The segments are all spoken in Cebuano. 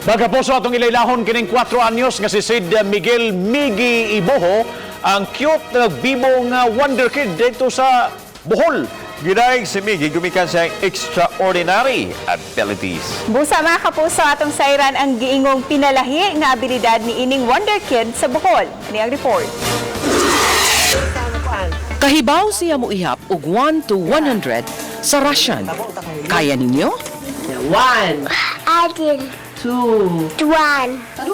Mga kapuso, atong ilaylahon kining 4 anyos nga si Sid Miguel Migi Iboho, ang cute nga bibo nga wonder kid dito sa Bohol. Gidaig si Miggy gumikan sa extraordinary abilities. Busa, mga kapuso, atong sayran ang giingong pinalahi nga abilidad ni ining wonder kid sa Bohol. Ani ang report. Kahibaw siya moihap og 1 to 100 sa Russian. Kaya ninyo? One, Один, two, два,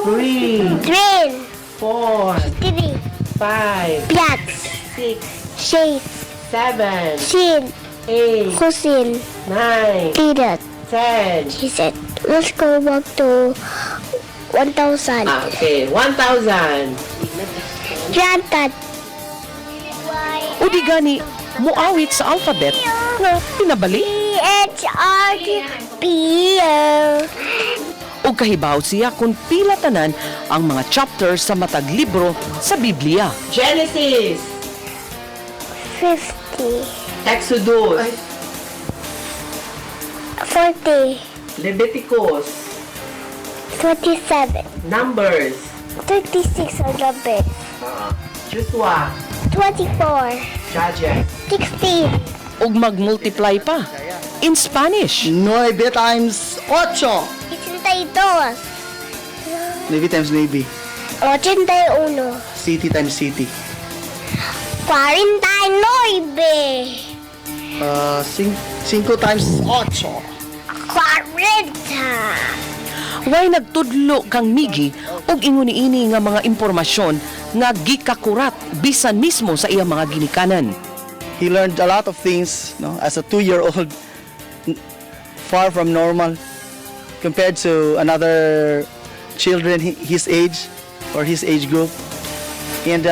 three, три, four, четыре, five, пять, six, шесть, seven, семь, eight, восемь, 9, девять, 10. She said, let's go back to 1,000. Okay, 1,000. Granted. O di gani muawit sa alphabet nga pinabali? H R T P O. O kahibaw siya kung pila tanan ang mga chapter sa matag libro sa Biblia. Genesis, 50, Exodus, 40, Leviticus, 47, Numbers, 36 on the bed, Joshua, 24, Judges. 16. Ug mag-multiply pa in Spanish. 9 times 8. 62, Navy times Navy. 81, City times city. 49, 5 times 8. 40. Way nagtudlo kang Migi og ingon niini nga mga impormasyon nga gikakurat bisan mismo sa iyang mga ginikanan. He learned a lot of things, no, as a 2-year-old, far from normal compared to another children his age or his age group. And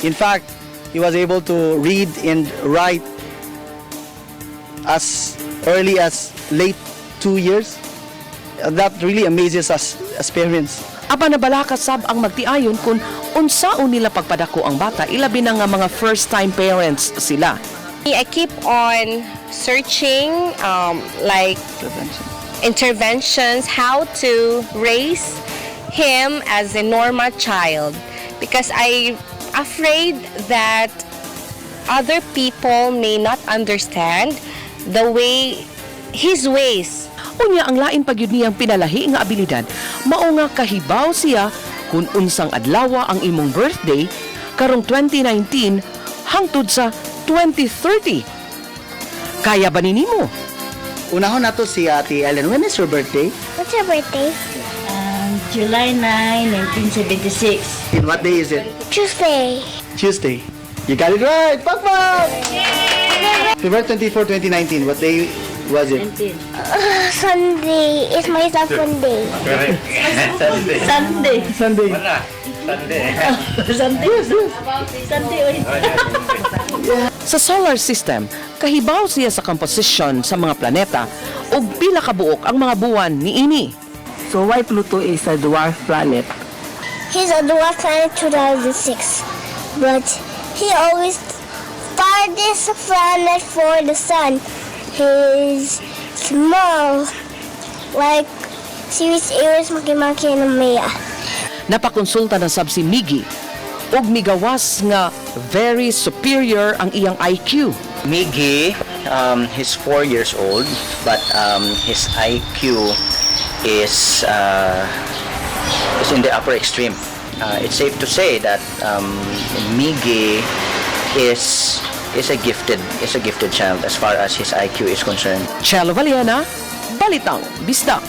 in fact, he was able to read and write as early as late 2 years. That really amazes us as parents. Apan nabalaka sab ang magtiayon kung unsaon nila pagpadako ang bata, ilabi na nga mga first time parents sila. I keep on searching like interventions, how to raise him as a normal child, because I afraid that other people may not understand the way his ways. Unya ang lain pa gyud niyang pinalahi nga abilidad, mao nga kahibaw siya kung unsang adlaw ang imong birthday karong 2019 hangtod sa 2030. Kaya ba ni nimo? Unahon nato si Ate Ellen. When is your birthday? What's your birthday? July 9, 1976. In what day is it? Tuesday. Tuesday. You got it right! Pak pak! February 24, 2019. What day was it? Sunday. It's my second day. Sunday. Sunday. Sunday. Sunday. Oy. Sa solar system, kahibaw siya sa composition sa mga planeta ug pila ka buok ang mga buwan niini. So why Pluto is a dwarf planet? He's a dwarf planet 2006, but he always farthest planet for the sun. He's small, like Ceres, Eris, Makemake, and Haumea. Napakonsulta na sab si Miggy ug migawas nga very superior ang iyang IQ. Miggy, he's 4 years old, but his IQ is in the upper extreme. It's safe to say that Miggy is a gifted child as far as his IQ is concerned. Chelo Valiena, Balitang Bisdak.